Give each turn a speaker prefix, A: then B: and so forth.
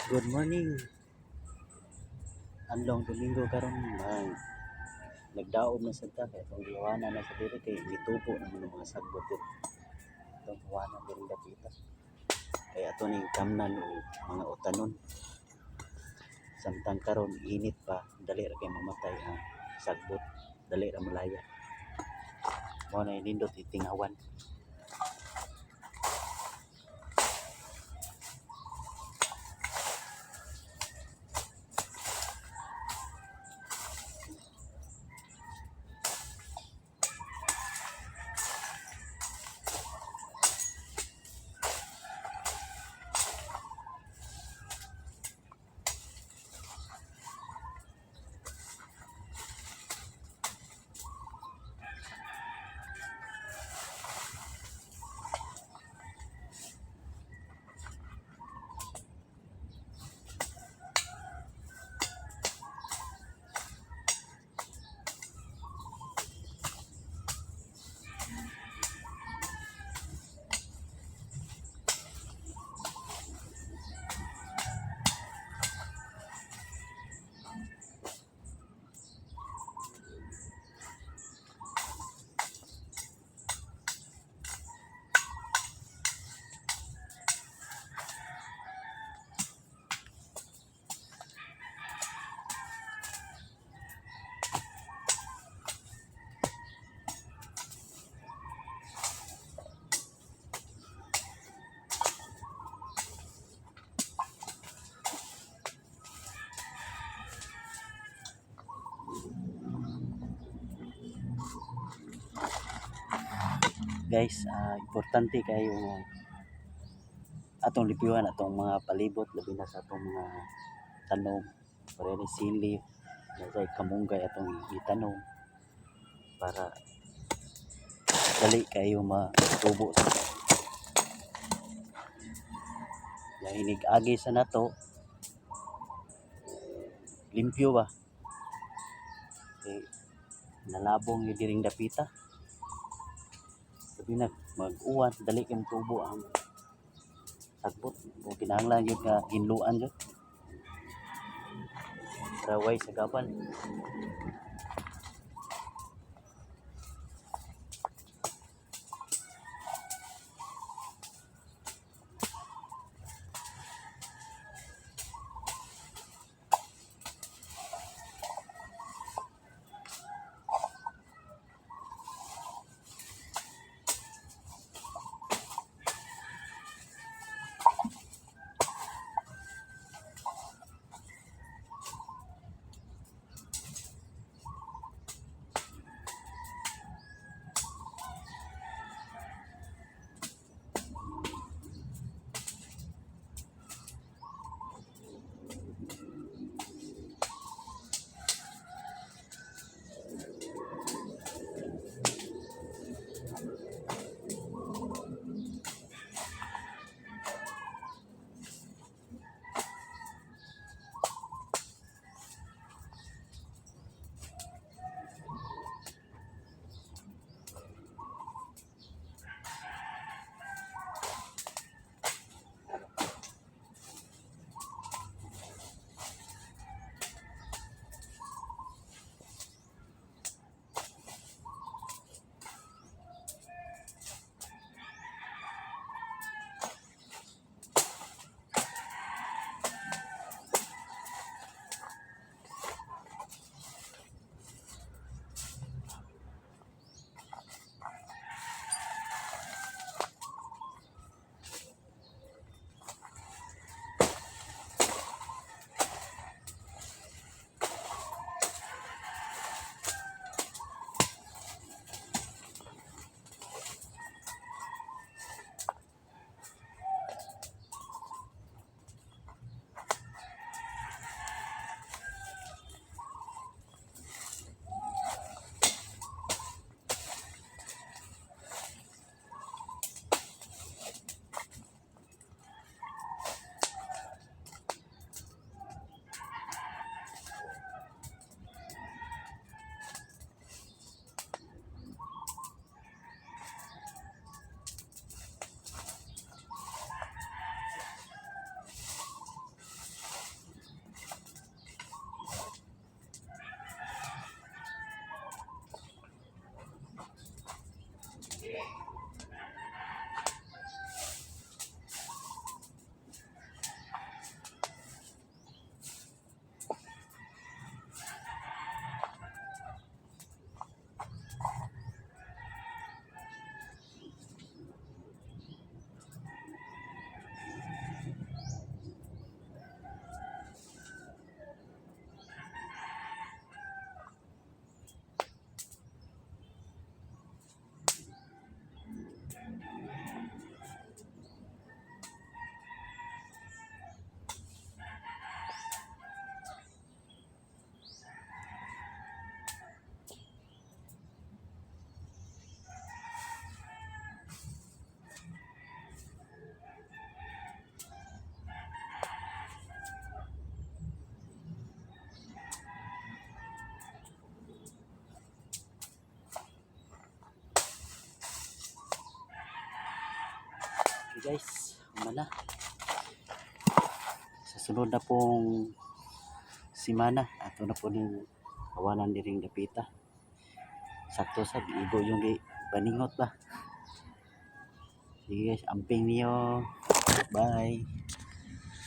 A: Good morning. Adlong Domingo karon, ay nagdaom na sad ta kay atong gihuwanan na sa diri kay mitubo naman ang mga sagbot diri. Atong huwanan diri dapita. Kay ato ning kamnan og mga utanon. Samtang karon init pa, dali ra kay mamatay ang sagbot, dali ra malaya. Mao na nindot itingawan. Guys, importante kayo nga atong limpyuhan atong mga palibot, labi na sa atong mga tanom, pareho ni sili, naa kamunggay atong gitanom para dali kayo matubo sa inig agi sa nato, limpyo ba kay nalabong gyud diring dapita, labi na mag-uwan, dali kay motubo ang sagbot o kinahanglan gyud nga hinloan gyud para way sagabal. Sige guys, humana. Sa sunod na pong simana, ato na po ning awanan diring dapita. Sakto sa igo yung gi paningot ba. Sige guys, amping niyo. Bye.